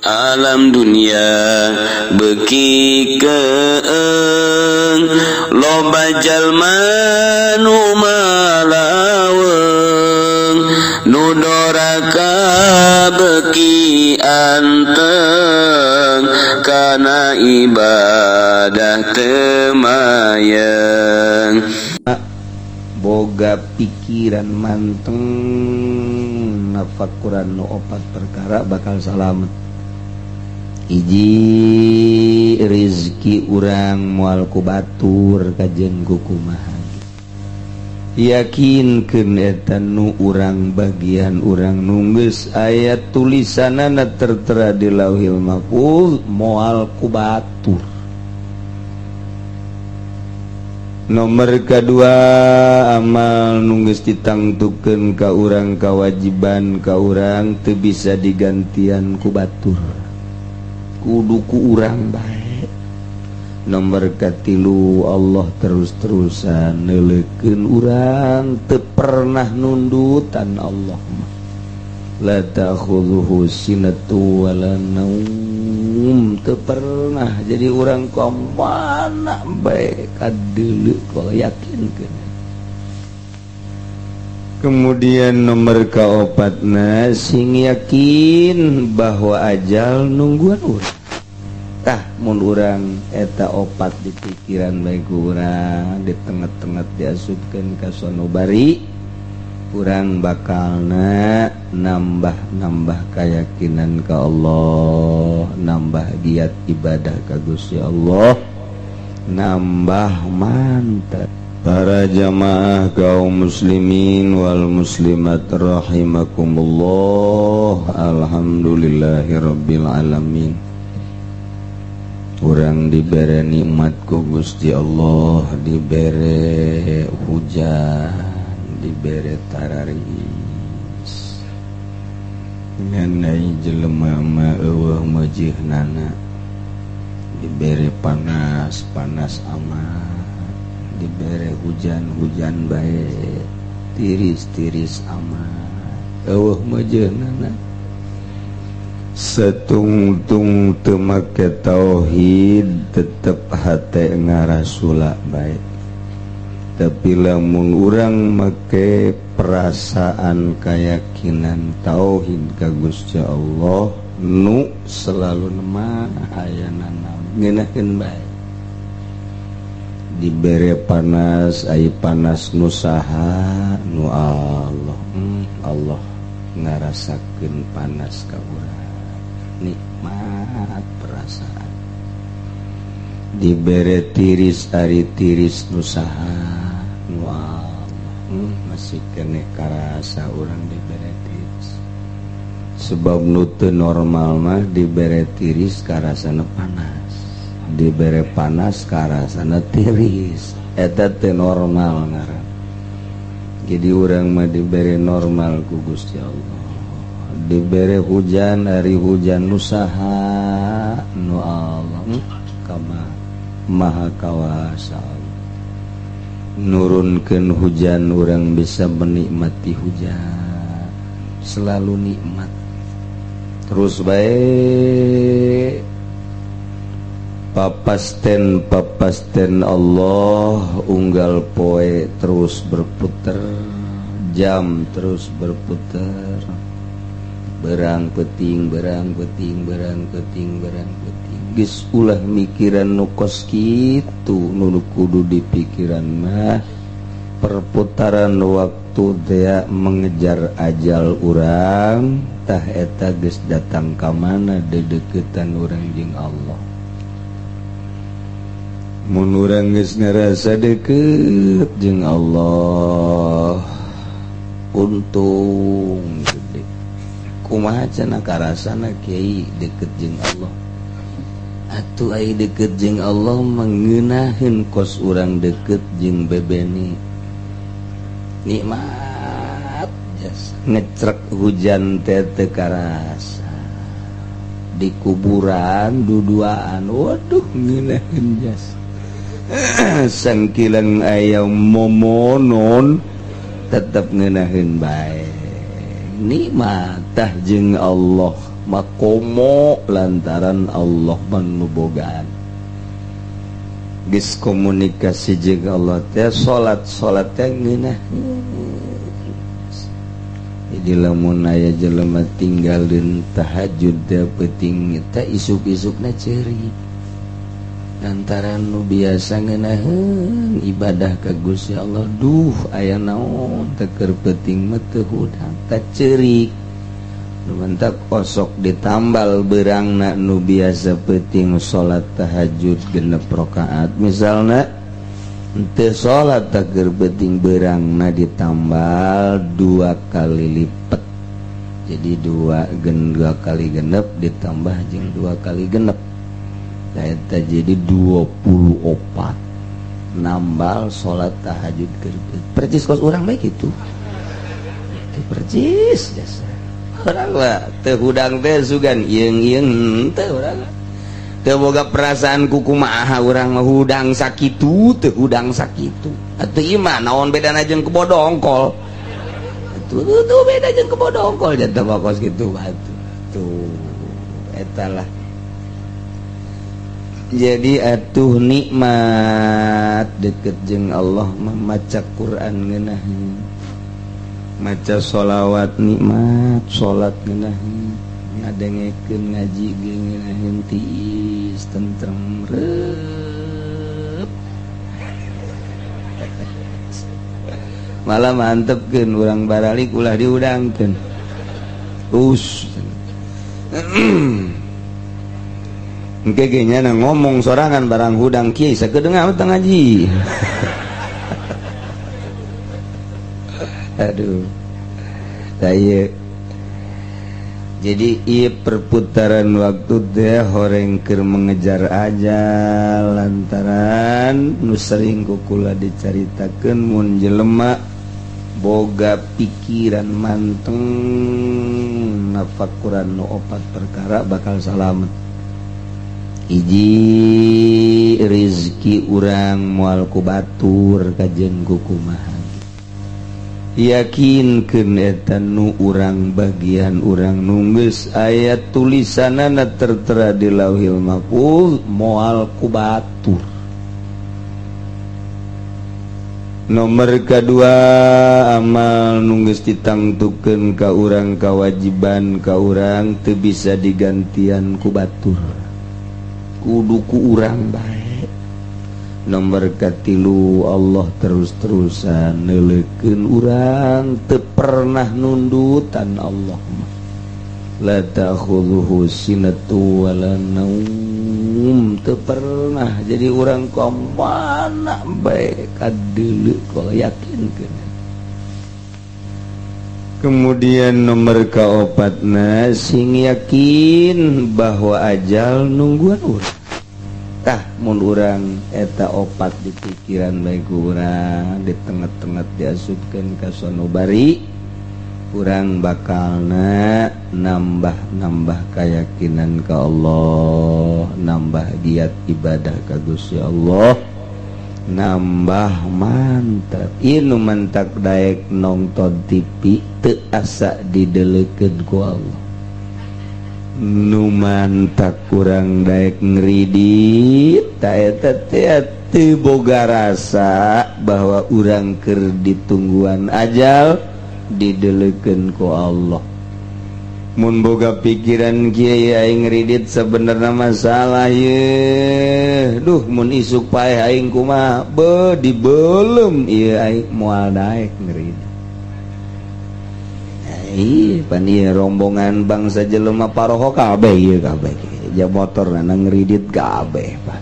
Alam dunia beuki keeng, loba jalma nu malaweng, nu doraka beuki anteng, kana ibadah teu mayeng. Boga pikiran manteng, nafakuran nu opat perkara bakal salamet. Hiji, rizki urang moal ku batur kajen kukumaha, yakinkeun eta nu urang bagian urang nu geus aya tulisanana tertera di Lauhil Mahfuz, moal ku batur. Nomor kedua, amal nu geus ditangtukeun ka urang, kewajiban ka urang, teu bisa digantian ku batur, kudu ku urang bae. Nomor katilu, Allah terus-terusan neuleukeun urang, teu pernah nundutan Allah mah. La ta'khudhuhu sinatu wala naum, teu pernah. Jadi urang ka mana bae kadeuleu kalau yakinkeun. Kemudian nomor kaopatna, sing yakin bahwa ajal nungguan urang. Tah, mun urang eta opat di pikiran bae ku urang, di tengah-tengah diasupkeun ka sanubari, urang bakalna nambah-nambah keyakinan ke Allah, nambah giat ibadah ka Gusti Allah, nambah mantap. Para jamaah kaum muslimin wal muslimat rahimakumullah, alhamdulillahirabbil alamin. Urang dibere nikmat ku Gusti Allah, dibere hujan, dibere tararis, nganai jelema mah euweuh meujeuhnana. Dibere panas, panas amat, dibere hujan, hujan bae, tiris-tiris amat, euweuh meujeuhnana. Setungtung teu make tauhid, tetep hate ngarasula bae. Tapi lamun urang make perasaan keyakinan tauhid ka Gusti Allah nu selalu nema ayana ngeunahkeun bae. Dibere panas, ai panas nu saha? Nu Allah. Allah ngarasakeun panas ka urang, nikmat perasaan. Dibere tiris, ari tiris nu saha? Nu Allah. Masih kene karasa urang dibere tiris, sebab nu teu normal mah dibere tiris karasana panas, dibere panas karasana tiris, eta teu normal ngaran. Jadi urang mah dibere normal ku Gusti Allah. Dibere hujan, ari hujan nu saha? Nu Allah. Kama maha kawasa nurunkeun hujan, urang bisa menikmati hujan, selalu nikmat terus bae. Papasten papasten Allah unggal poe terus berputar, jam terus berputar, berang peting, berang peting, berang peting, berang peting. Geus ulah mikiran nu kos kitu. Nu kudu dipikiran mah perputaran waktu dia mengejar ajal urang. Tah, eta geus datang ka mana dedeketan urang jeung Allah. Mun urang geus ngarasa deket jeung Allah, untung gede. Kumaha cenah karasana, Kiai, deket jeung Allah? Atuh ai deket jeung Allah mengenahin kos urang deket jeung bebeni, nikmat jas. Ngecrek hujan teh teu karasa, di kuburan duduaan, waduh, ngeunaheun jas. Sangkilang aya momonon tetep ngeunaheun bae, nikmat. Tah, jeung Allah mah. Komo lantaran Allah menubogaan geus komunikasi jeung Allah teh salat-salat teh ngeunah. Jadi lamun aya jelema tinggalin tahajud teh peuting teh isuk-isukna ceurik lantaran nu biasa ngeunaheun ibadah ka Gusti Allah. Duh, aya naon teh keur peuting mah teu hudang teh ceurik. Mantap osok ditambal berangna nu biasa peuting salat tahajud 6 rakaat misalna teu salat teh keur peuting berangna ditambal 2 kali lipat. Jadi 2 kali genep ditambah jeung 2 kali genep eta jadi 24 nambal salat tahajud keur percis kos urang bae kitu. Itu percis jasa urang mah teu hudang teh sugan ieung-ieung teu urang teu boga perasaan kukumaha urang mah hudang sakitu teu hudang sakitu atuh ieu mah naon bedana jeung kebo dongkol atuh tuh beda jeung kebo dongkol jatuh mah kos kitu atuh tuh eta lah. Jadi atuh nikmat deket jeung Allah mah maca Quran ngeunaheun, maca sholawat nikmat, salat ngeunaheun, ngadengekeun ngaji ge ngeunaheun tiis tentrem reup. Malah mantepkeun urang baralik ulah diudangkeun. Us. Engke ge nya ngomong sorangan barang hudang kieu sakedeung teu ngaji. Aduh. Saya jadi ieu perputaran waktu teh horeng keur mengejar ajal lantaran nu sering ku kula dicaritakeun mun jelema boga pikiran manteng nafakuran nu opat perkara bakal salamet. Hiji, rizki urang moal ku batur kajen ku kumaha. Yakinkeun eta nu urang bagian urang nunggeus aya tulisanana tertera di Lauhil Mahfuz moal ku batur. Nomor kedua, amal nunggeus ditangtukeun ka urang kawajiban ka urang teu bisa digantian ku batur, kudu ku urang bae. Nomor katilu, Allah terus-terusan neuleukeun urang teu pernah nundutan Allah mah. La ta'khudhuhu sinatu wala naum, teu pernah jadi urang ka mana bae kadeuleu kalau yakinkeun. Kemudian nomor kaopatna sing yakin bahwa ajal nungguan urang. Tah mun urang eta opat di pikiran bae urang di tengah-tengah diasupkeun ka sanubari urang bakalna nambah-nambah keyakinan ka Allah, nambah giat ibadah ka Gusti Allah, nambah mantap. Ieu nu mantak daek nonton TV teu asa dideleukeun ku Allah. Nu mantak kurang daek ngridit ta eta teh teu boga rasa bahwa urang keur ditungguan ajal dideleukeun ku Allah. Mun boga pikiran kieu aing ngridit sebenarnya masalah ye. Duh mun isuk paeh aing kumaha be dibelem ieu aing moal daek ngridit. Ih, pan ieu rombongan bangsa jelema paroho kabeh ieu kabeh. Ja motor na ngridit kabeh pan.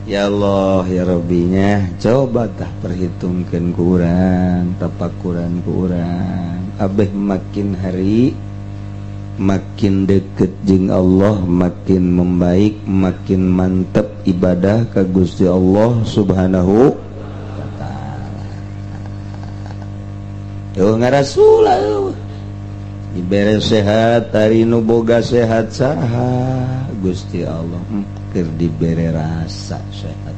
Ya Allah ya Rabbinya, coba tah perhitungkeun ku urang, tapakuran ku urang. Abeh makin hari makin deket jeung Allah, makin membaik, makin mantep ibadah ka Gusti Allah Subhanahu wa taala. Eueuh ngarasula eueuh. Dibere sehat ari nu boga sehat saha Gusti Allah. Keur dibere rasa sehat.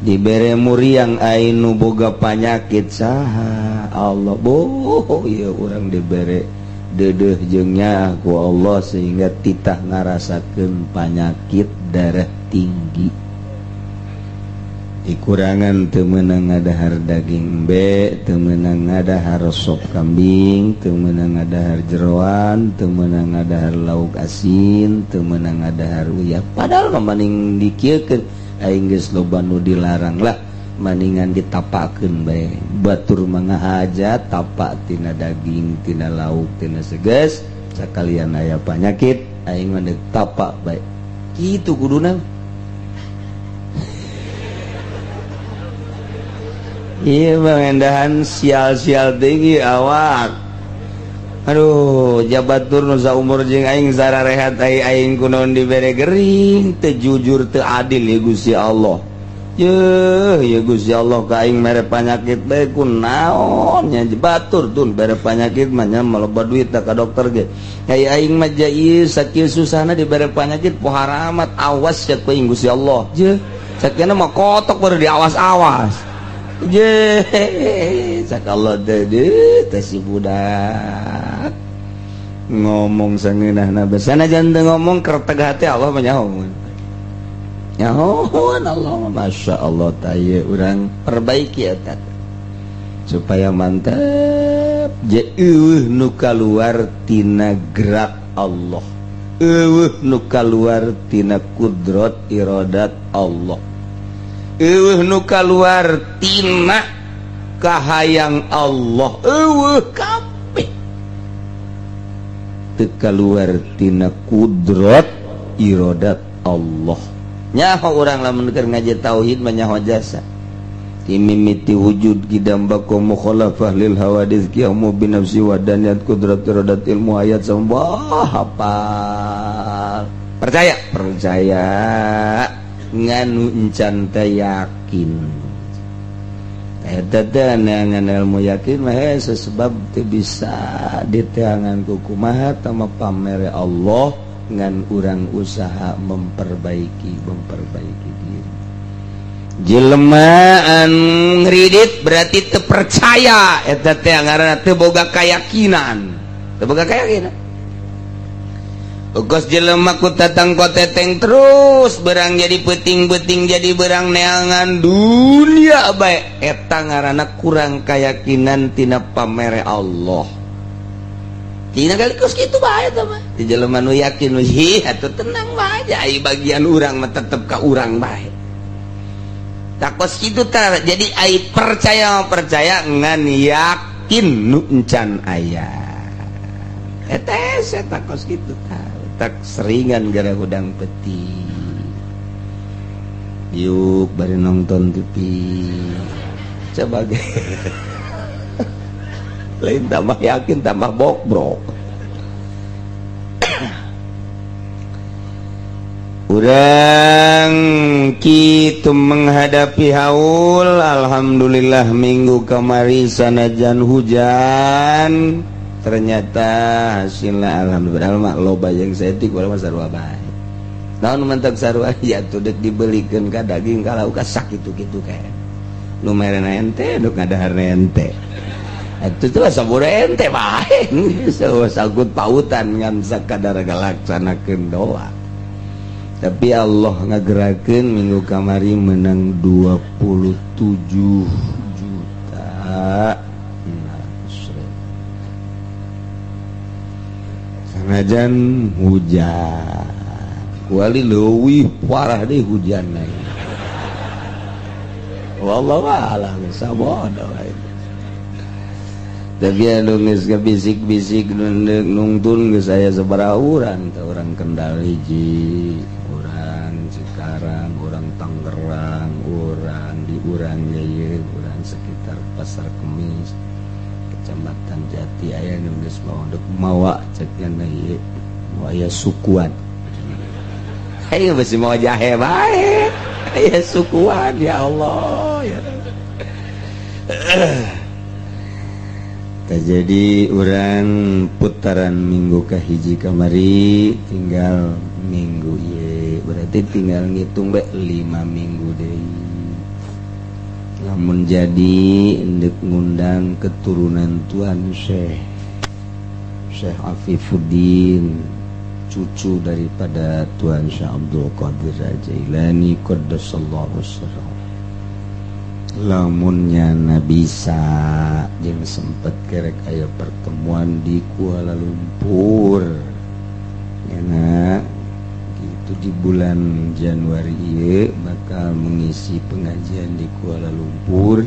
Dibere muriang ai nu boga panyakit saha Allah. Boh ieu urang dibere Deudeuh jeung nyaah ku Allah sehingga titah ngarasakeun panyakit darah tinggi. Dikurangan teu meunang ngadahar daging embe, teu meunang ngadahar sop kambing, teu meunang ngadahar jeroan, teu meunang ngadahar lauk asin, teu meunang ngadahar uyah. Padahal mah maning dikieukeun aing geus loba nu dilarang lah, maningan ditapakeun bae. Batur mah ngahaja tapak tina daging, tina lauk, tina seges, sakalian aya panyakit aing mah deuk tapak bae. Kitu kuduna. Iya pengendahan sial-sial tinggi awak. Aduh, jabatur nu saumur jeung aing sararehat aing kunaon dibere gering, teu jujur teu adil ya Gusti Allah. Yeuh, ya Gusti Allah ka aing mere panyakit bae kunaon nya batur tun bere panyakit mah nya maloba duit ka dokter ge. Ai aing mah ieu sakieu susahna dibere panyakit pohara amat awas ya ku aing Gusti Allah. Jeuh, sakieu mah kotok baru diawas-awas. Je, cak Allah teh si budak ngomong sangeunahna sanajan teu ngomong kerteg hati Allah mah nyahoan. Nyahoan Allah Masya Allah tah ieu urang perbaiki eta supaya mantep. Je eueuh nu kaluar tina gerak Allah, eueuh nu kaluar tina kudrat iradat Allah, eueuh nu kaluar tina kahayang Allah, eueuh kabeh teu kaluar tina kudrat iradat Allah. Nyaho urang lamun keur ngaji tauhid mah nyaho jasa timimiti wujud qidam baqa mukhalafah lil hawadits qiyamu bi nafsi wa daniyat kudrat iradat ilmu hayat sambah hafal. Percaya percaya nganu encan teh yakin. Eta teh ngan ilmu yakin mah hese sebab teu bisa diteangan ku kumaha tama pamere Allah ngan urang usaha memperbaiki diri. Jelema anu ngridit berarti teu percaya eta teh ngaranna teu boga keyakinan. Teu boga keyakinan. Ukos jelema ku tatang koteteng terus berang jadi peting-peting jadi berang neangan dunia bae eta ngaranna kurang keyakinan tina pamere Allah. Tina kali kos kitu bae eta mah. Di jelema nu yakin hi atuh tenang bae ai bagian urang mah tetep ka urang bae. Takos kitu tah jadi ai percaya ngan yakin nu encan aya. Eta hese takos kitu tah. Tak seringan gara hudang peti yuk bari nonton TV coba ge lain tambah yakin tambah bokbrok. Urang kitu menghadapi haul alhamdulillah minggu kamari sanajan hujan ternyata hasilnya alhamdulillah mah loba jeung saeutik bae mah sarua bae. Naon mentak sarua ya tuh deuk dibelikeun ka daging ka lauk ka sakitu-kitu kae. Nu merena ente nu ngadaharna ente. Atuh teh sabura ente bae. Sangkut pautan ngan sakadar ngalaksanakeun doa. Tapi Allah ngagerakeun minggu kamari menang 27 juta. Sanajan hujan kuali leuwih parah deh hujan naik. Wallahu a'lam sabodo. Tapi anu geus bisik-bisik nungtun geus aya sabaraha urang teh urang Kendal hiji, urang Cikarang, urang Tangerang, urang di urang ieu, urang sekitar Pasar Kemis, Kecamatan Jati aya nu geus mawa deuk mawa cek nya ieu aya sukuan. Ayo besi mawa jahe bae. Aya sukuan ya Allah ya. Jadi urang putaran minggu kahiji kamari tinggal minggu ieu berarti tinggal ngitung bae 5 minggu deui. Lamun jadi endek ngundang keturunan Tuan Syekh Syekh Afifuddin, cucu daripada Tuan Syekh Abdul Qadir Jailani qaddasallahu sirrahu. Lamunnya bisa jeung sempet kerek aya pertemuan di Kuala Lumpur nyana gitu di bulan Januari ieu bakal mengisi pengajian di Kuala Lumpur,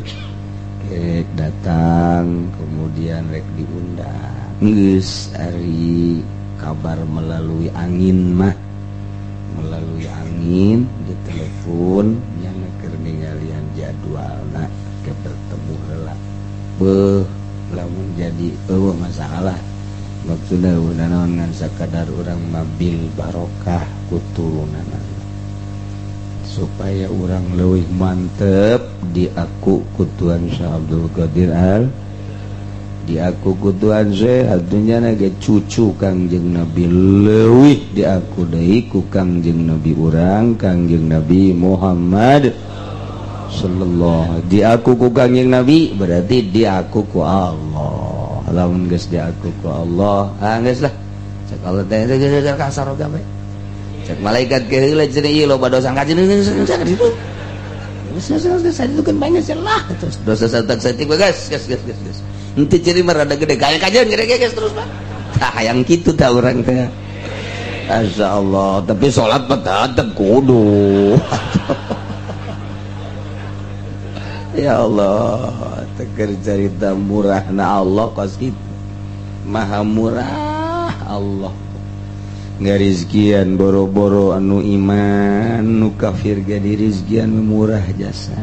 kerek datang kemudian rek diundang geus ari kabar melalui angin mah, melalui angin di telepon yang keur ningalian jadwalna ke bertemu heula. Beuh lamun jadi eueuh masalah maksudna naon ngan sakadar urang mabil barokah kuturunanana supaya urang leuwih mantep diaku ku Tuan Syekh Abdul Qadir Al diaku ku Tuan Syekh atunya ge cucu Kangjeng Nabi leuwih diaku deui ku Kangjeng Nabi urang Kangjeng Nabi Muhammad sallallahu. Diaku ku Kangjeng Nabi berarti diaku ku Allah. Lamun geus diaku ku Allah, ah geus lah cek Allah teh kasar oge cek malaikat ke heula cenah ieu loba dosa kajeun ditu. Geus geus itu kan banyak lah terus dosa satak satik geus geus geus geus geus. Henteu ciri mah rada gede kaya kajeun gede geus terus mah. Tah hayang kitu tah urang teh. Masya Allah, tapi sholat mah tetep kudu. Ya Allah, teker cerita murahna Allah kos kitu. Maha murah Allah. Ngarizkian boro-boro anu iman, nu kafir ge dirizkian murah jasa.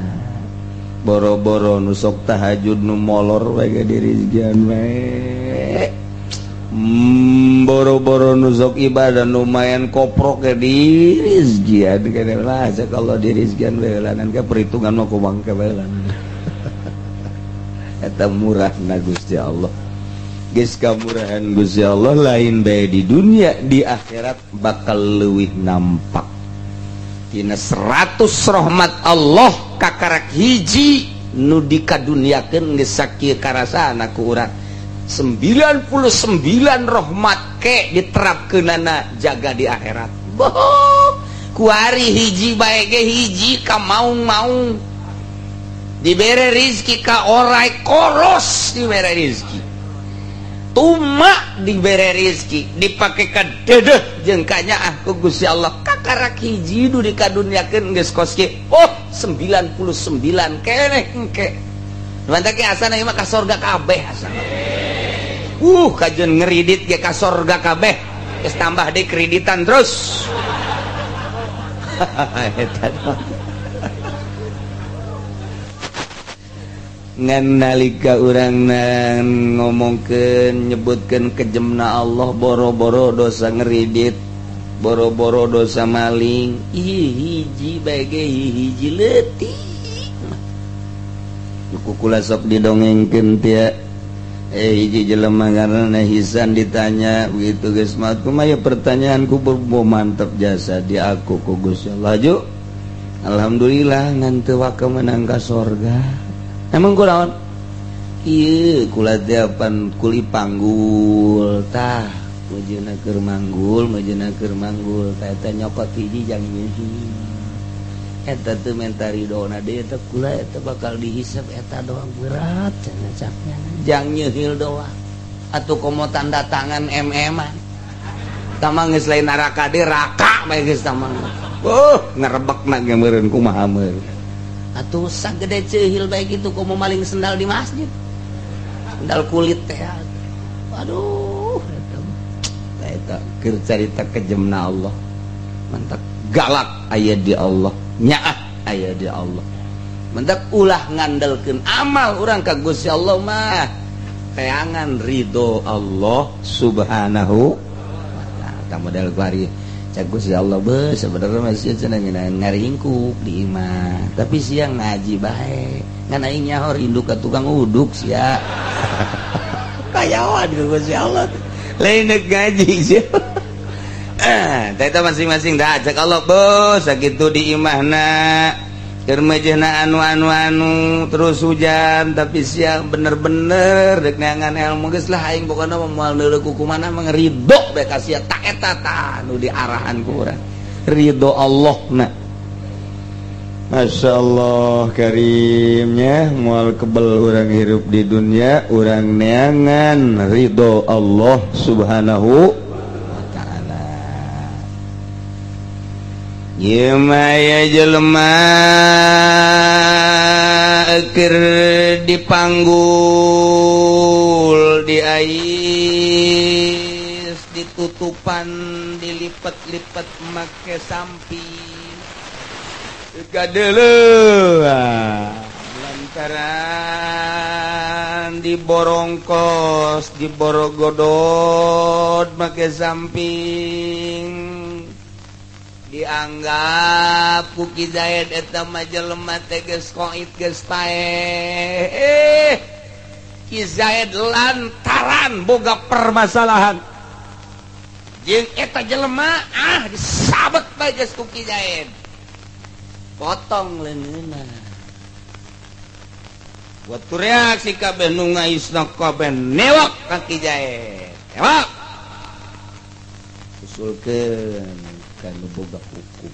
Boro-boro nu sok tahajud nu molor we ge dirizkian we. Boro-boro nu sok ibadah nu main koprok ge dirizkian kene lah cek Allah dirizkian we lanan ke perhitungan mah kumang ke we lanan. Eta murahna Gusti Allah. Geus kamurahan Gusti Allah lain bae di dunia, di akhirat bakal leuwih nampak. Tina 100 rahmat Allah kakarak hiji nu dikaduniakeun geus sakieu karasana ku urang. 99 rahmat ke diterapkeunana jaga di akhirat. Boh, kuari hiji bae ge hiji ka maung-maung. Dibere rizki ka orai koros dibere rizki. Tuma dibere rizki dipake ka dedeh jeung kanyaah ku Gusti Allah kakarak hiji nu dikaduniakeun geus kos kieu. Oh, 99 keneh engke. Mantap ge asana ieu mah ka sorga kabeh asana. Kajeun ngeridit ge ka sorga kabeh. Geus tambah deui kreditan terus. Eta ngan nalika urang ngomongkeun nyebutkeun kejemna Allah boro-boro dosa ngeridit, boro-boro dosa maling, ih hiji bae ge hiji leutik. Ku kula sok didongengkeun teh hiji jelema ngaranna Hisan ditanya begitu geus maot kumaha pertanyaan kubur mantep jasa di aku ku Gusti Allah. Laju alhamdulillah ngan teu waka menang ka sorga. Emang kunaon? Ieu kula teh pan kuli panggul tah meujeuhna keur manggul, meujeuhna keur manggul tah eta nyokot hiji jang nyeuhi. Eta teu menta ridona deui eta kula eta bakal dihisab eta doang berat cenah caknya. Jang nyeuhil doang. Atuh komo tanda tangan MM-an. Tamang geus lain neraka deui raka bae geus tamang. Ngerebekna ge meureun kumaha meureun. Atuh sagede ceuhil bae kitu komo maling sendal di masjid. Sendal kulit teh. Aduh, eta eta keur carita kejemna Allah. Mantak galak aya di Allah, nyaah aya di Allah. Mantak ulah ngandelkeun amal urang ka Gusti Allah mah. Teangan ridho Allah Subhanahu wa ta'ala. Model kuari cak Gusti Allah beuh sebenarnya masih cenah ngaringkuk di imah tapi siang ngaji bae ngan aing nyaho rindu ka tukang uduk sia. Kayawan ku Gusti Allah lain ngaji sia. Teh masing-masing dah cak Allah beuh sakitu di imahna Keur mejehna anu anu anu terus hujan, tapi siang bener-bener dek neangan ilmu geus lah aing pokona mah moal neuleuh kukumana mah ridho bae ka sia. Tak eta tah nu diarahan ku urang, ridho Allah na. Masya Allah karimnya, mual kebel orang hirup di dunia, orang neangan ridho Allah Subhanahu wa Ta'ala. Ieu mah aya jelema keur dipanggul, diais, ditutupan, dilipet-lipet make samping kadeuleu lantaran diborongkos, diborogodot make samping, dianggap ku Ki Zaid eta mah jelema teh geus koit, geus paeh. Eh, Ki Zaid lantaran boga permasalahan jeung eta jelema, ah, disabet bae geus ku Ki Zaid, potong leungeunna. Waktu reaksi kabeh nu ngaisna, kabeh newak ka Ki Zaid, newak, usulkeun ka nu boga hukum.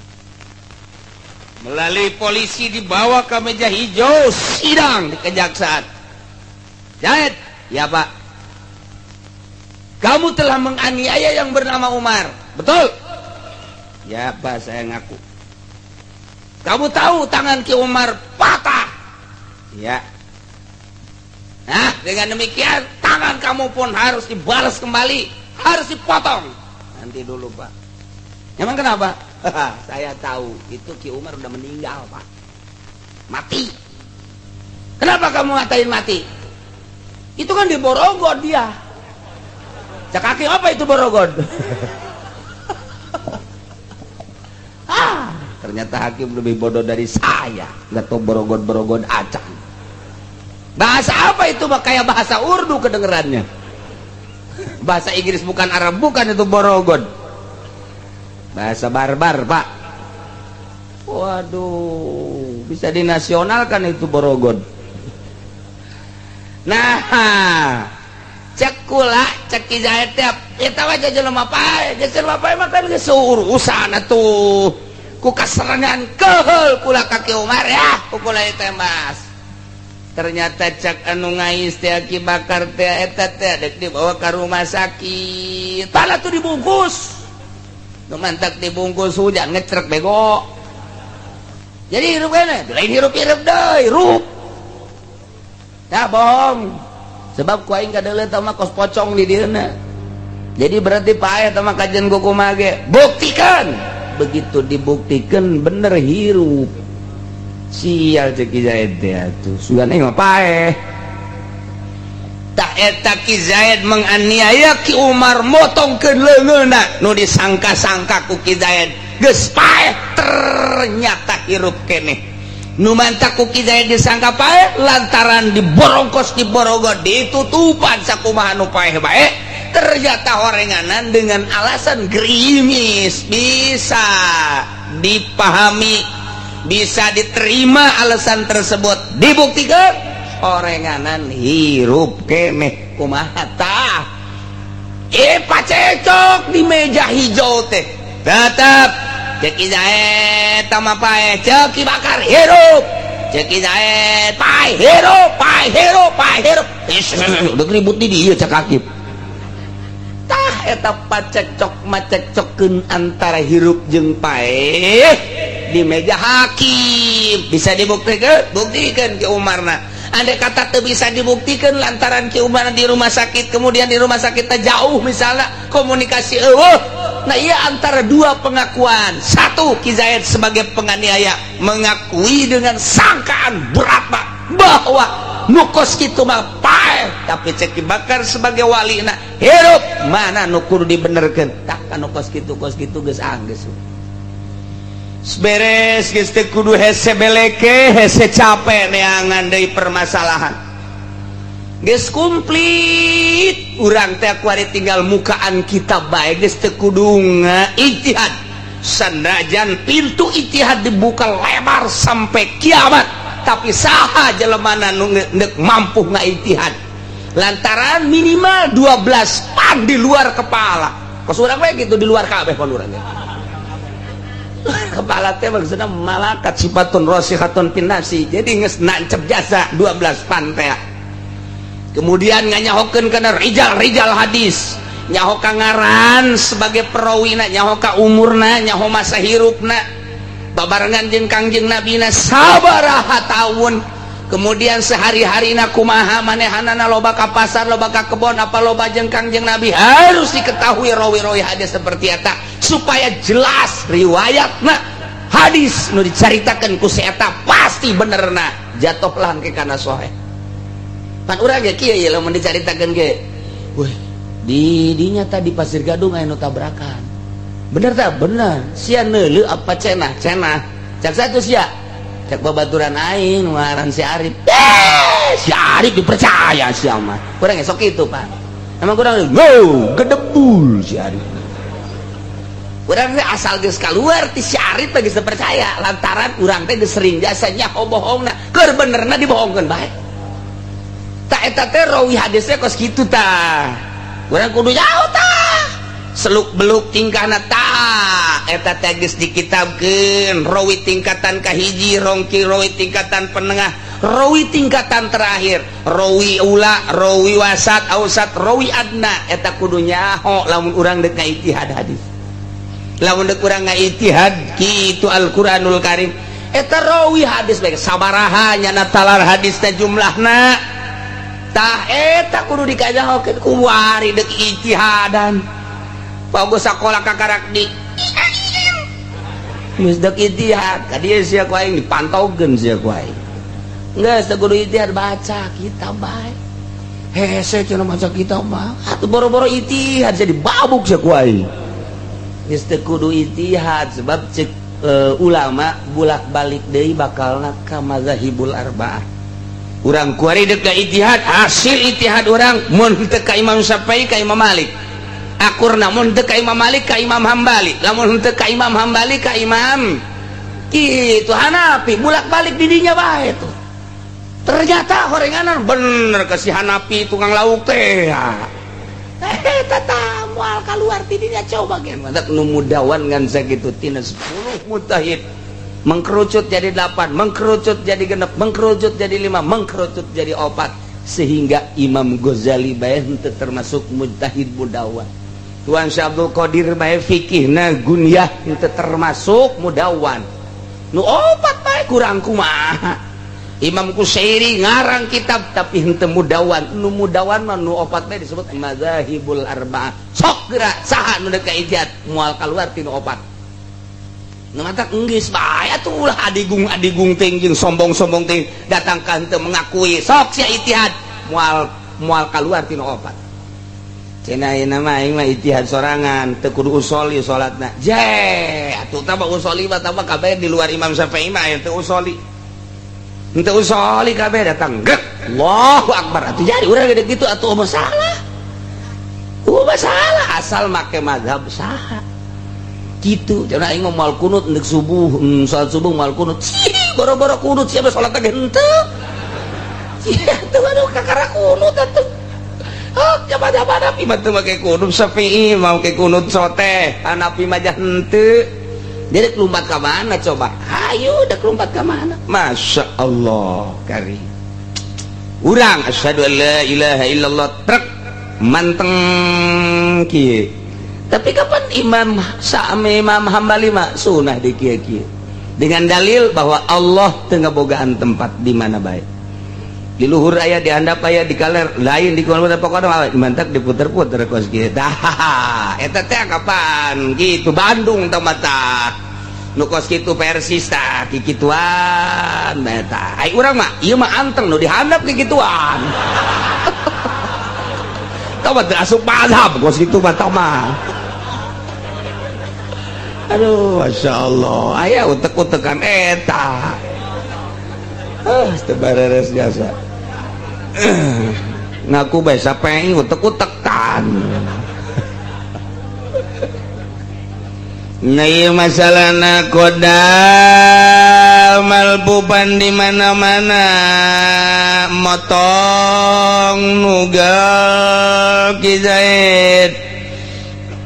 Melalui polisi dibawa ke meja hijau sidang di kejaksaan. "Zaid." "Ya, Pak." "Kamu telah menganiaya yang bernama Umar, betul?" "Ya, Pak, saya ngaku." "Kamu tahu tangan Ki Umar patah?" "Ya." "Nah, dengan demikian tangan kamu pun harus dibalas kembali, harus dipotong." "Nanti dulu, Pak." "Emang kenapa?" "Saya tahu itu Ki Umar udah meninggal, Pak, mati." "Kenapa kamu ngatain mati?" "Itu kan di Borogod dia." Cek hakim, "Apa itu Borogod?" Ah, ternyata hakim lebih bodoh dari saya, nggak tahu Borogod Borogod acan. Bahasa apa itu? Kayak bahasa Urdu kedengerannya, bahasa Inggris bukan, Arab bukan, itu Borogod bahasa barbar, Pak. Waduh, bisa dinasionalkan itu Borogod. Nah, cek kula, cek Ki Zaid teh, eta mah jelema paeh, jelema paeh mah kan geus urusan atuh. Ku kaserangan keheul kula ka Ki Umar ya, ku kula ditembas. Ternyata cak anu ngais teh, Ki Bakar teh, eta teh dek dibawa ke rumah sakit. Pala tuh dibungkus. Nu mantak dibungkus hujan ngecrek bego. Jadi hirup kene, lain hirup-hirup deui, hirup. Ya bohong. Sebab ku aing kadeuleu mah kos pocong di dieuna. Jadi berarti paeh teh mah kajen kumaha ge. Buktikan. Begitu dibuktikan bener hirup. Sial, cek Ki Zaid teh atuh. Sugan aing mah paeh. Tak eta Ki Zaid menganiaya Ki Umar, motongkeun leungeunna, nu disangka-sangka ku Ki Zaid geus paeh ternyata hirup keneh. Nu mantak ku Ki Zaid disangka paeh lantaran diborongkos, diborogot, ditutupan sakumaha nu paeh bae, ternyata horenganan dengan alasan gerimis bisa dipahami, bisa diterima alasan tersebut. Dibuktikan horenganan hirup keneh. Kumaha tah? Eh, pacecok di meja hijau teh tetap cek Ki Zaid tama paeh, cek Ki Bakar hirup, cek Ki Zaid paeh hirup, paeh hirup, paeh hirup. Udah ribut di dia. Cek hakim, tah eta pacekcok macekcokkeun antara hirup jeung paeh di meja hakim bisa dibuktikan, buktikan ke Umarna. Andai kata teu bisa dibuktikan lantaran Ki Umar di rumah sakit, kemudian di rumah sakit jauh misalnya, komunikasi eueuh. Nah, iya, antara dua pengakuan, satu Ki Zaid sebagai penganiaya mengakui dengan sangkaan berat, Pak, bahwa nu kos kitu mah paeh, tapi cek Ki Bakar sebagai wali nah hirup, mana nu kudu dibenerkeun? Tak nu kos kitu, kos kitu geus anggeus beres, geus teu kudu hese beleke, hese capek neangan deui permasalahan, geus komplit. Urang teh kuari tinggal mukaan kita bae, geus teu kudu ijtihad. Sanajan pintu ijtihad dibuka lebar sampai kiamat, tapi saha jelemana nu mampu ngaijtihad lantaran minimal 12 pan di luar kepala. Kos urang we gitu di luar kabeh pan urang kepala teh, maksudna malakat sifatun rasikhatun fin nafsi. Jadi geus nancep jasa 12 pan teh. Kemudian nganyahokeun kana rijal-rijal hadis, nyaho ka ngaran sebagai perawina, nyaho ka umurna, nyaho masa hirupna, babarengan jeung Kangjeng Nabina sabaraha tahun, kemudian sehari-harina kumaha, manehanana loba ka pasar, loba ka kebon, apa loba jeung Kangjeng Nabi. Harus diketahui rawi-rawi hadis seperti eta supaya jelas riwayatna. Hadis nu dicaritakeun ku si eta pasti benerna, jatuhlah ke kana soheh. Pan urang ge kieu ye, lamun dicaritakeun ge, weh, di dinya tadi Pasir Gadung aya nu tabrakan, bener tak? Bener. Sia neuleu apa cenah? Cenah cak satu sia, cak babaturan aing nu ngaran si Arif. Eh, si Arif dipercaya sia mah. Kurang esok itu, Pak, emang kurang go gedebul si Arif. Urang teh asal geus keluar ti si Arif geus percaya lantaran urang teh geus sering jasanya bohongna, keur benerna dibohongkeun bae. Tak, eta teh rawi hadisnya kos kitu. Tah, urang kudu jauh tah seluk beluk tingkahna. Tah, eta teh geus dikitabkeun rawi tingkatan kahiji, rongki rawi tingkatan penengah, rawi tingkatan terakhir, rawi ula, rawi wasat, ausat, rawi adna. Eta kudu nyaho lamun urang dek ngaijtihad hadis, lamun dek urang ngaijtihad kitu Al-Qur'anul Karim. Eta rawi hadis baik sabaraha nyana talar hadis teh jumlahna. Tah, eta kudu dikajahokeun kuari dek ijtihadan. Bagus sakola kakarak di geus dek ijtihad ka dieu sia ku aing dipantaukeun sia ku aing. Geus teu kudu ijtihad, baca kitab bae hese cenah, maca kitab mah atuh boro-boro ijtihad jadi babuk sia ku aing. Geus teu kudu ijtihad sebab cek ulama bulak-balik deui bakalna ka mazahibul arba'ah. Urang kuari dek ka ijtihad, hasil ijtihad urang mun teu ka Imam Syafi'i ka Imam Malik akurna, mun teu ka Imam Malik ka Imam Hambali, lamun teu ka Imam Hambali ka Imam itu Hanafi, bulak-balik didinya bae tuh. Ternyata horenganan bener ke si Hanafi tukang lauk teh. Eh, tata moal keluar tidinya. Coba gen mantak nu mudawan ngan sakitu tina 10 mujtahid mengkerucut jadi 8, mengkerucut jadi 6, mengkerucut jadi 5, mengkerucut jadi 4, sehingga Imam Ghazali bae henteu termasuk mujtahid mudawan. Tuan Syekh Abdul Qadir bae fikihna gunyah henteu termasuk mudawan. Nu 4 bae kurang kumaha? Imam Kusyairi ngarang kitab tapi henteu mudawan. Nu mudawan mah nu 4 bae disebut mazahibul arba'ah. Sok geura saha nu dek ijtihad moal keluar tinu 4. Nu matak enggeus bae atuh, ulah adigung-adigung ting jeung sombong-sombong ting datang ka henteu mengakui. Sok sia ijtihad moal moal keluar tinu 4. Cenah ayeuna mah aing mah ijtihad sorangan teu kudu usoli salatna. Je atuh tah usoli mah tambah kabeh di luar Imam Syafi'i mah aya teu usoli. Henteu usoli kabeh datang gek Allahu Akbar atuh jadi urang gede gitu atuh mah salah. Mah salah asal make mazhab saha gitu. Cenah aing mah moal kunut ndek subuh, salat subuh moal kunut. Cih, boro-boro kunut siapa salat ge henteu. Sia teu aduh kakara kunut atuh. Oh, coba Hanafi mah teu make kunut, Syafi'i mau make kunut sote, Hanafi mah jah henteu. Jadi lompat ka mana coba? Hayu dek lompat ka mana? Masya Allah karim. Urang asyhadu an la ilaha illallah trek manteng kieu. Tapi kapan Imam Sa'mi, Imam Hambali mah sunah di kieu kieu. Dengan dalil bahwa Allah teu ngabogaan tempat di mana bae. Di luhur aya, di handap aya, di kaler lain, di kulon, pokoknya mantak diputer-puter kos kieu. Tah, eta teh kapan gitu Bandung tah mata. Nu kos kitu Persis tah kikituan eta. Ai urang mah ieu mah anteng nu dihandap kikituan. Tah mah teu asup mazhab kos kitu mah tah mah. Aduh, Masya Allah, aya utek-utekan eta. Ah, teu bareres jasa. Ngaku bae sape utek-utekan. Nah ieu masalahna kodam malpupan di mana-mana motong nugal Ki Zaid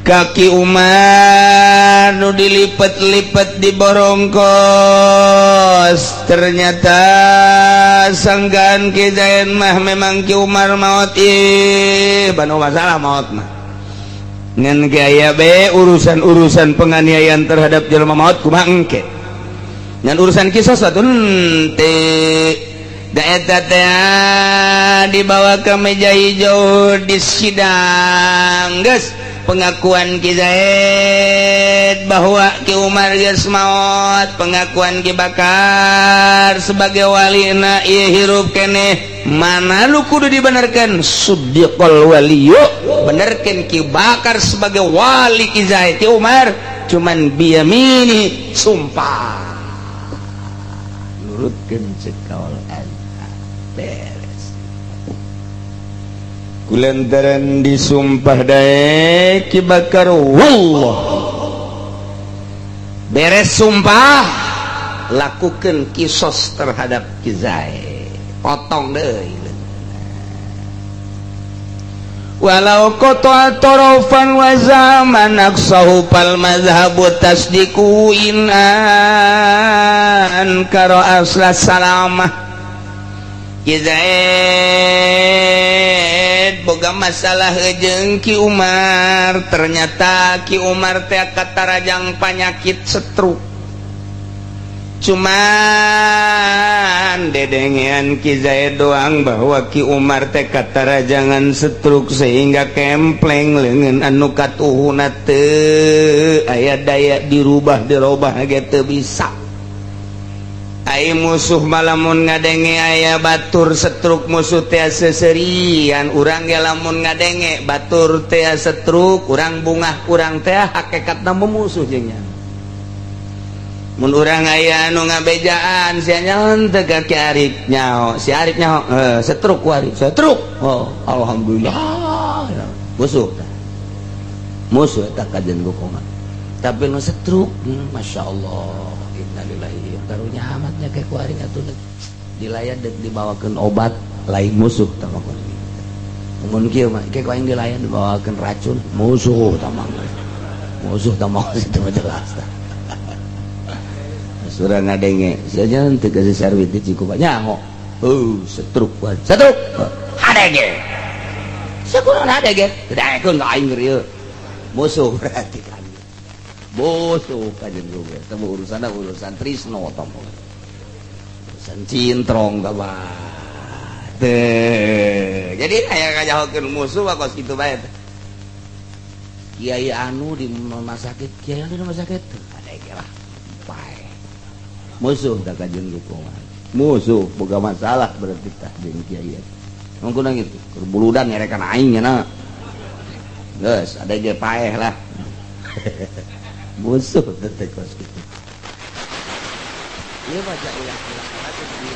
kaki Umar nu dilipet-lipet di borongkos ternyata sangkaan Ki Zaid mah memang Ki Umar maot ih banu masalah maot mah ngan gaya be urusan-urusan penganiayaan terhadap jelema maot kumaha engke ngan urusan kisos atuh henteu da eta teh dibawa ke meja hijau di sidang geus pengakuan Ki Zaid bahwa Ki Umar geus maot pengakuan Ki Bakar sebagai walina ieu hirup keneh mana lu kudu dibenarkan suddiqal waliyu benerkan Ki Bakar sebagai wali Ki Zaid Ki Umar cuman biyamini sumpah nurutkeun ceuk kaul beres kulantaran disumpah daek Ki Bakar wallah beres sumpah lakukan kisos terhadap Ki Zaid potong deui walau qata'a tarafan wa zaman aqsahu fal mazhabu tasdiqu in ankara asla salamah Ki Zaid boga masalah jeung Ki Umar ternyata Ki Umar teh katarajang panyakit stroke cuman dedengean Ki Zaid doang bahwa Ki Umar teh katarajangan stroke sehingga kempleng leungeun anu katuhuna teu aya daya dirubah dirobah ge teu bisa. Ai musuh malamun ngadenge aya batur stroke musuh teh seserian urang ge lamun ngadenge batur teh stroke urang bungah urang teh hakikatna memusuh jeung nya. Mun urang aya anu ngabejaan sia nyaho teu ka Ki Arif nyaho si Arif nyaho stroke ku Arif stroke oh alhamdulillah musuh tah musuh eta kajen gokongan tapi nu stroke masyaallah innalillahi karunya amatnya kayak ku ari atuh dilayan dek dibawakeun obat lain musuh tah mah mun kieu mah kayak ku aing dilayan dibawakeun racun musuh tah mah musuh tah mah itu mah jelas tah surah ngadenge saja teu kasih sarwit di Cikupa nyaho stroke stroke hadege sakurang hadege daekeun ka aing ieu musuh berarti kan musuh kajen gue temu urusan urusan trisno tomo urusan cintrong gabah teh jadi aya ngajahokeun musuh mah kos kitu bae kiai anu di rumah sakit kiai anu di rumah sakit hadege lah pae musuh tak kajen dukungan musuh boga masalah berarti tah jeung kiai mun kunaon kitu keur buludan ngerekan aing nya geus ada ge paeh lah musuh teh kos kitu ieu baca ulang-ulang lagi di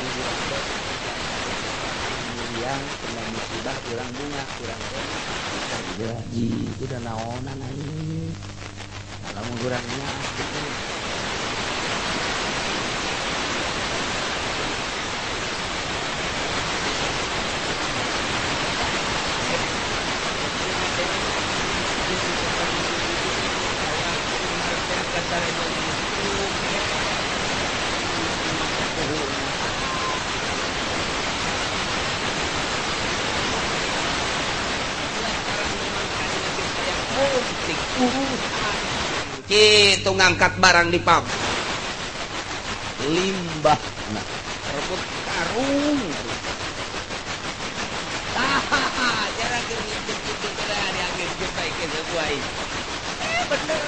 yang kena musibah urang bunga urang teh ji itu da naonan aing lamun urangnya itu ngangkat barang di pabrik limbah nah, rebut karung jarang gitu bener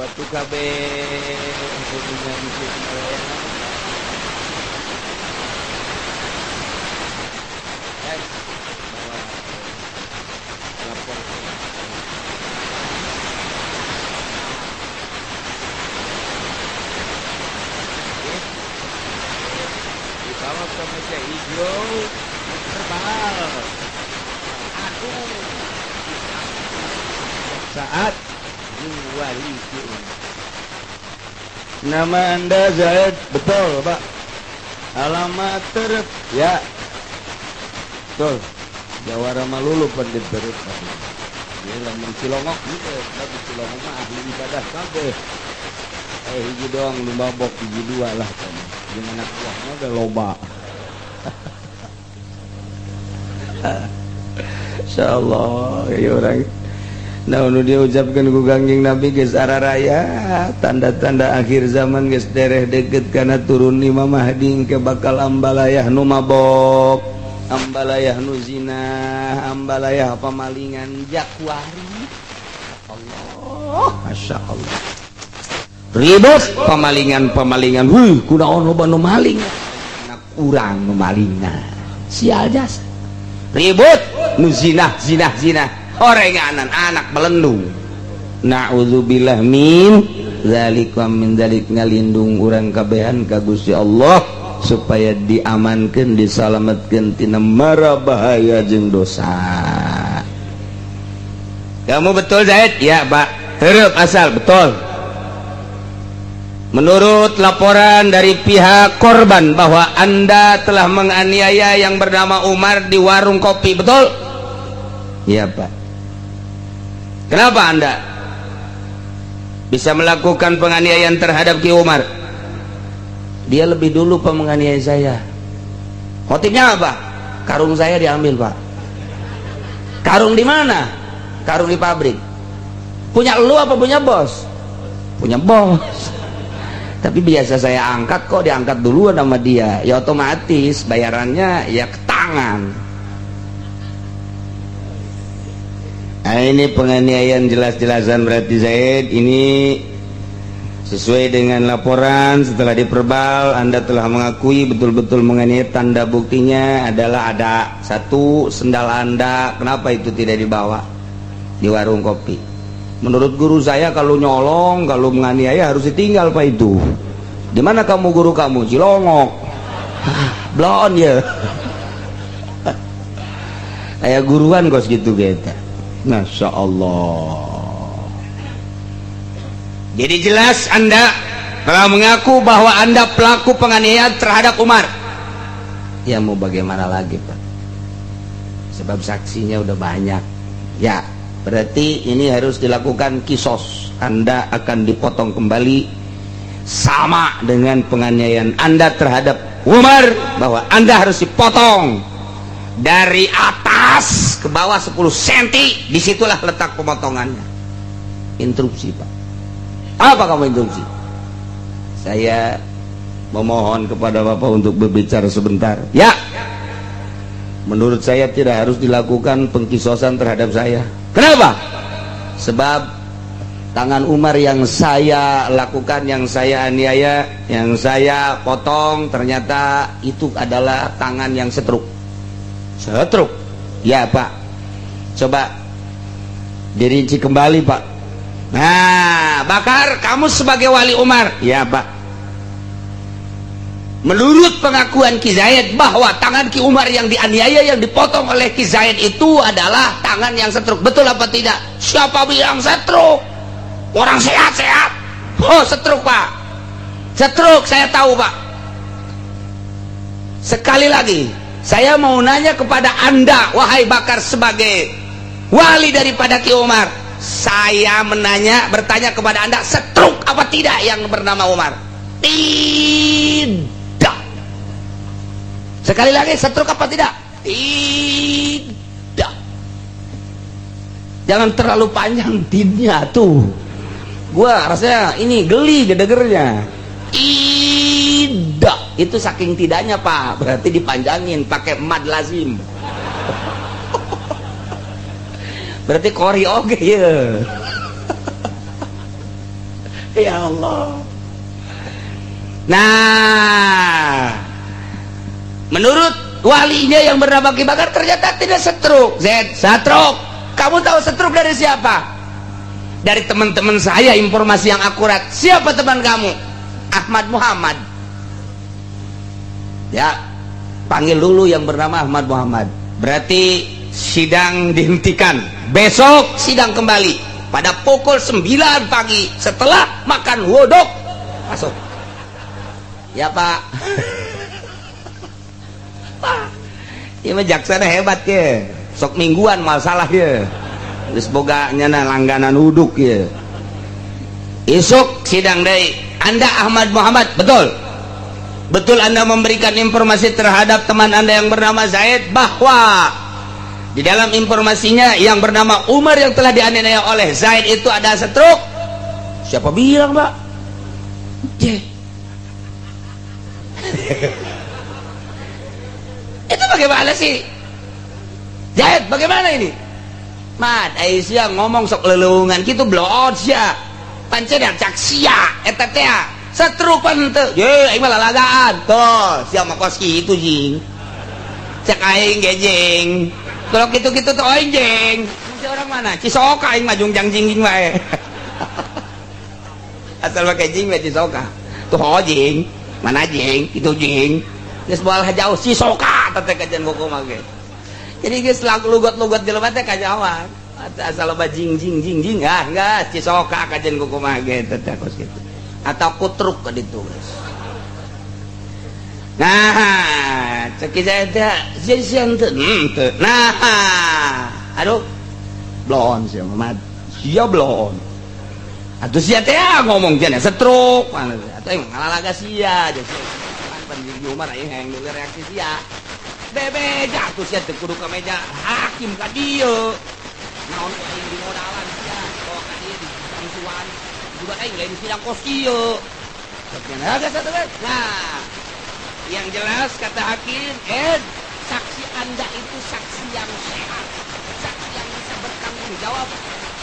waktu KB Meja hijau verbal. Aduh, saat wali. Nama Anda Zaid, betul Pak. Alamat Terep, ya. Betul. Jawara Malulu pandit Terep. Dia lamun Cilongok gitu, tapi Cilongok mah ahli ibadah kabeh. Hiji doang lu mabok, hiji dua lah kan. Jeung anak buahnya udah loba. Insyaallah ya orang. Nah, nu dia ucapkan ku Kangjeng Nabi geus araraya tanda-tanda akhir zaman geus dereh deket kana turun Imam Mahdi ke bakal ambalayah nu mabok, ambalayah nu zina, ambalayah pamalingan jakwari. Allah, Masya Allah. Ribut pamalingan-pamalingan. Huh, kunaon loba nu maling? Anak urang nu malingna. Sial jasa. Ribut nu zina, zina, zina. Orenganan anak belendung. Na'udzubillah min dzalik wa min dzalik, ngalindung urang kabehan ka Gusti Allah supaya diamankeun, disalametkeun tina mara bahaya jeung dosa. Kamu betul Zaid? Ya, Pak. Heureub asal betul. Menurut laporan dari pihak korban bahwa Anda telah menganiaya yang bernama Umar di warung kopi, betul? Iya, Pak. Kenapa Anda bisa melakukan penganiayaan terhadap Ki Umar? Dia lebih dulu Pak menganiaya saya. Motifnya apa? Karung saya diambil, Pak. Karung di mana? Karung di pabrik. Punya lu apa punya bos? Punya bos. Tapi biasa saya angkat kok diangkat duluan sama dia. Ya otomatis bayarannya ya ke tangan. Nah, ini penganiayaan jelas-jelasan berarti Zaid. Ini sesuai dengan laporan setelah diperbal Anda telah mengakui betul-betul menganiaya. Tanda buktinya adalah ada satu sendal Anda, kenapa itu tidak dibawa di warung kopi? Menurut guru saya kalau nyolong, kalau menganiaya harus ditinggal Pak itu. Di mana kamu guru kamu? Cilongok. Blon ya. Kayak guruan kos gitu gitu. Masya Allah. Jadi jelas Anda telah mengaku bahwa Anda pelaku penganiayaan terhadap Umar. Ya mau bagaimana lagi Pak? Sebab saksinya udah banyak. Ya, berarti ini harus dilakukan kisos. Anda akan dipotong kembali sama dengan penganiayaan Anda terhadap Umar, bahwa Anda harus dipotong dari atas ke bawah 10 cm. Disitulah letak pemotongannya. Interupsi Pak. Apa kamu interupsi? Saya memohon kepada Bapak untuk berbicara sebentar. Ya. Menurut saya tidak harus dilakukan pengkisosan terhadap saya. Kenapa? Sebab tangan Umar yang saya lakukan, yang saya aniaya, yang saya potong, ternyata itu adalah tangan yang setruk. Setruk? Ya Pak. Coba dirinci kembali Pak. Nah, Bakar, kamu sebagai wali Umar. Ya Pak. Menurut pengakuan Ki Zaid bahwa tangan Ki Umar yang dianiaya, yang dipotong oleh Ki Zaid itu adalah tangan yang setruk. Betul apa tidak? Siapa bilang setruk? Orang sehat-sehat. Oh, setruk Pak. Setruk, saya tahu Pak. Sekali lagi, saya mau nanya kepada Anda, wahai Bakar sebagai wali daripada Ki Umar. Saya menanya, bertanya kepada Anda, setruk apa tidak yang bernama Umar? Tidak. Sekali lagi, setruk apa tidak? Tidak. Jangan terlalu panjang tidnya tuh. Gua rasanya ini geli gedegernya. Tidak. Itu saking tidaknya Pak, berarti dipanjangin pakai mad lazim. Berarti kori oke ya. Ya Allah. Nah, menurut walinya yang bernama Ki Bakar ternyata tidak setruk. Zaid, setruk. Kamu tahu setruk dari siapa? Dari teman-teman saya, informasi yang akurat. Siapa teman kamu? Ahmad Muhammad. Ya. Panggil dulu yang bernama Ahmad Muhammad. Berarti sidang dihentikan, besok sidang kembali pada pukul 9 pagi setelah makan wodok. Masuk ya, Pak. Pak, ini mah jaksana hebat ya, sok mingguan masalah ya. Geus boga nyana langganan uduk ya. Isuk sidang deui. Anda Ahmad Muhammad, betul? Betul Anda memberikan informasi terhadap teman Anda yang bernama Zaid bahwa di dalam informasinya yang bernama Umar yang telah dianiaya oleh Zaid itu ada stroke? Siapa bilang, Pak? Je. Itu bagaimana sih? Zaid, bagaimana ini? Mat, Aisyah ngomong sok lelungan gitu blood sia. Pancen cak sia eta teh stroke pan teu. Ye, aing mah lalagaan. Tuh, sia mah kos kitu, jing. Cek aing ge, jing. Kalau gitu-gitu tuh aing, jing. Si orang mana? Cisoka aing mah jungjang jingjing wae. Asal pakai jing we Cisoka. Tuh oh, jing. Mana jing? Itu jing. Geus moal jauh Cisoka teh kajian buku mah ge. Jadi geus lugot-lugot jelema teh kanyawan. Asal loba jing jing jing jing, ah enggak Cisoka kajian kuku mah ge teh kos kitu. Atau kutruk ka ditu geus. Nah, cek saya teh sia teu. Teu. Nah, aduh. Blon sia Muhammad. Sia blon. Atuh sia teh ngomong cenah stroke. Atuh aing ngalalaga sia. Pan jeung Umar aing hayang denger reaksi sia. Bebe jatuh sia teu kudu ka meja hakim ka dieu. Naon ku aing dimodalan sia, bawa ka dieu di misuan. Juga aing lain sidang kos kieu. Nah, yang jelas kata hakim, saksi Anda itu saksi yang sehat, saksi yang bisa bertanggung jawab,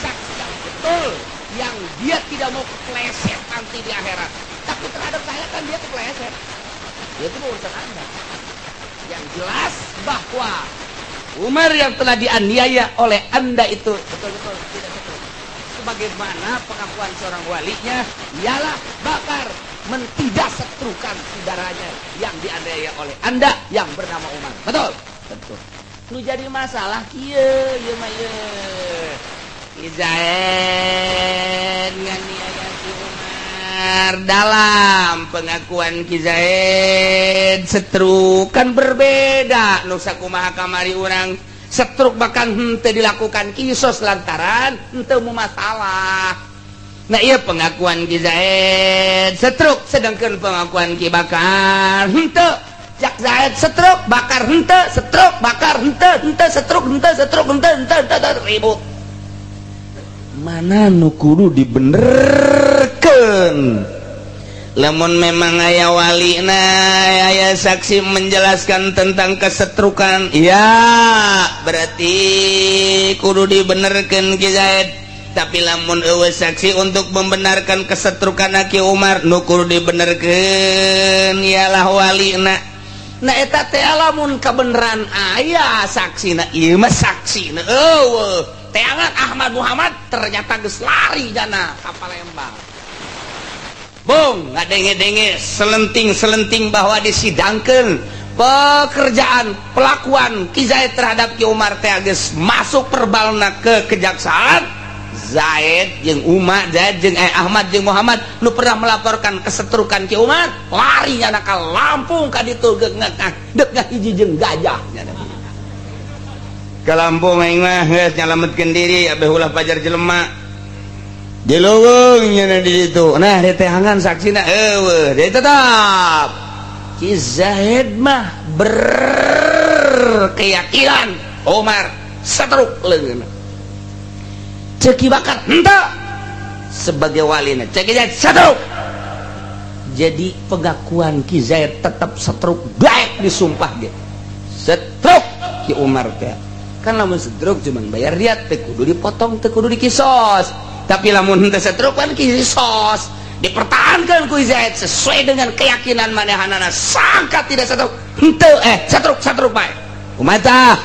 saksi yang betul, yang dia tidak mau kepleset nanti di akhirat. Tapi terhadap saya kan dia kepleset. Ya itu urusan Anda. Yang jelas bahwa Umar yang telah dianiaya oleh Anda itu betul-betul tidak betul. Sebagaimana pengakuan seorang walinya, ialah Bakar mentidak setrukan saudaranya yang dianiaya oleh Anda yang bernama Umar. Betul? Betul. Nu jadi masalah kieu ieu mah ieu. Ki Zaid nganiaya si Umar, dalam pengakuan Ki Zaid setruk kan berbeda. Nu sakumaha kamari urang setruk bahkan henteu dilakukan kisos lantaran henteu mau masalah. Nah, iya pengakuan Ki Zaid setruk, sedangkan pengakuan Ki Bakar henteu. Cak Zaid setruk, Bakar henteu, setruk, Bakar henteu, henteu setruk, henteu setruk, henteu henteu henteu, ribut. Mana nu kudu dibenerkeun? Lamun memang aya wali, nah aya saksi menjelaskan tentang kesetrukan, ya berarti kudu dibenerkeun Ki Zaid. Tapi lamun eueuh saksi untuk membenarkan kesetrukan Ki Umar, nu kudu dibenerkeun ialah walina. Nah, eta teh lamun kebenaran aya saksina, ieu mah saksina eueuh. Teangan Ahmad Muhammad ternyata geus lari jana ka Palembang. Bung, ngadenge-denge selenting-selenting bahwa disidangkeun pekerjaan pelakuan Ki Zaid terhadap Ki Umar teh geus masuk perbalna ke kejaksaan. Zaid jeung Umar, Zaid jeung Ahmad jeung Muhammad nu pernah melaporkan kesetrukan Ki Umar, lari nyana ka Lampung ka ditu dek hiji jeung gajah nyana. Ke Lampung aing mah geus nyalametkeun diri abeh ulah pajar jelema. Di leuweung nyana di ditu. Nah, diteangan saksina eueuh, dia tetap Ki Zaid mah berkeyakinan Umar setruk leungeunna. Cek Ki Bakar henteu sebagai walina, cek Ki Zaid setruk. Jadi pengakuan Ki Zaid tetap setruk, baik disumpah dia setruk Ki Umar teh. Kan lamun setruk cuman bayar diat, teu kudu dipotong, teu kudu dikisos. Tapi lamun henteu setruk kan kisos. Dipertahankan ku Zaid sesuai dengan keyakinan manehanana, sangka tidak setruk henteu, setruk setruk bae. Kumaha tah?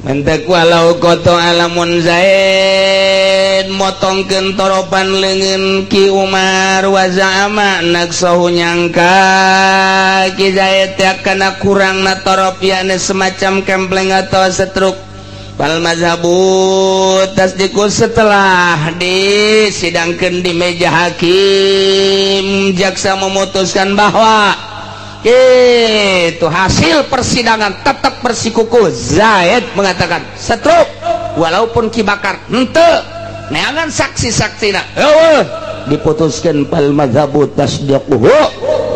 Mentek walau qatha'a, lamun Zaid motongkeun toropan leungeun Ki Umar, wa za'ama naqsahu, nyangka Ki Zaid teh kana kurangna torof, yakni semacam kempleng atau setruk, fal mazhabu tasdiqu. Setelah disidangkan di meja hakim, jaksa memutuskan bahwa itu hasil persidangan tetap bersikukuh Zaid mengatakan setruk, walaupun Ki Bakar henteu neangan saksi-saksi, diputuskan fal mazhabu tasdiquhu.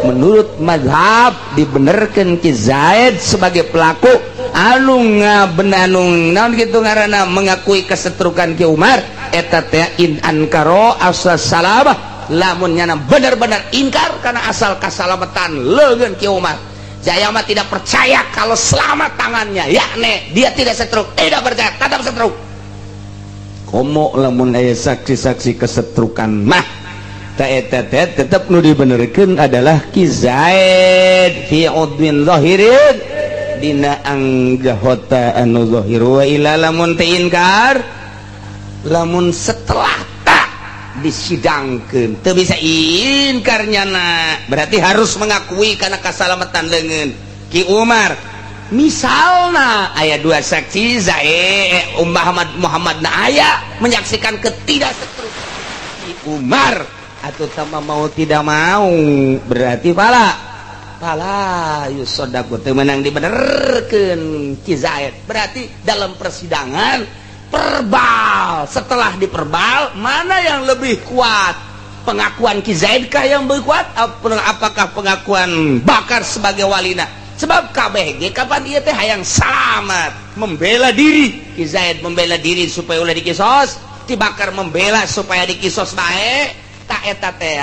Menurut mazhab dibenerkan Ki Zaid sebagai pelaku anu ngabenanung naon gitu ngaranna, mengakui kesetrukan Ki Umar eta teh. In ankaro asal salamah, lamun nyana benar-benar ingkar karena asal keselamatan leungeun Ki Umar, Jaya mah tidak percaya kalau selamat tangannya, yakni dia tidak setruk, tidak percaya, tetap setruk. Komo lamun aya saksi-saksi kesetrukan mah, ta eta teh tetep nu dibenerkeun adalah Ki Zaid fi udwin zahirin, dina anggota anu zahir. Wa ila, lamun teu inkar, lamun setelah tak disidangkan teu bisa inkar nyana, berarti harus mengakui karena keselamatan leungeun Ki Umar. Misalnya aya dua saksi, Zaid, Muhammad, Muhammad na aya menyaksikan ketidaksetrukan Ki Umar atau sama, mau tidak mau berarti fala fala yusodaku, teu meunang dibenerkeun Ki Zaid. Berarti dalam persidangan perbal, setelah diperbal, mana yang lebih kuat? Pengakuan Ki Zaid kah yang lebih kuat, apakah pengakuan Bakar sebagai walina? Sebab KBG kapan ieu teh hayang selamat, membela diri. Ki Zaid membela diri supaya ulah dikisos, Ki Bakar membela supaya dikisos bae. Tak eta teh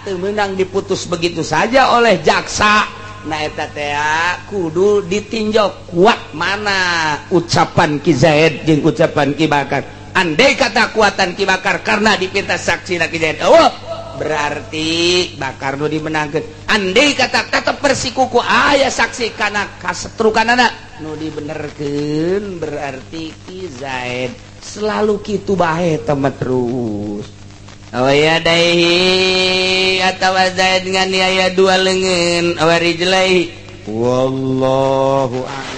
teu meunang diputus begitu saja oleh jaksa. Nah, eta teh kudu ditinjau kuat mana ucapan Ki Zaid jeung ucapan Ki Bakar. Andai kata kuatan Ki Bakar karena dipinta saksi Ki Zaid, oh, berarti Bakar nu dimenangkan. Andai kata tetap bersikukuh aya saksi karena kasetrukan anak, nu dibenerkeun berarti Ki Zaid. Selalu kitu bae teman terus. Oh ya, daihi atawa Zaid nganiaya dua leungeun aw rijlaihi, wallahu a'lam.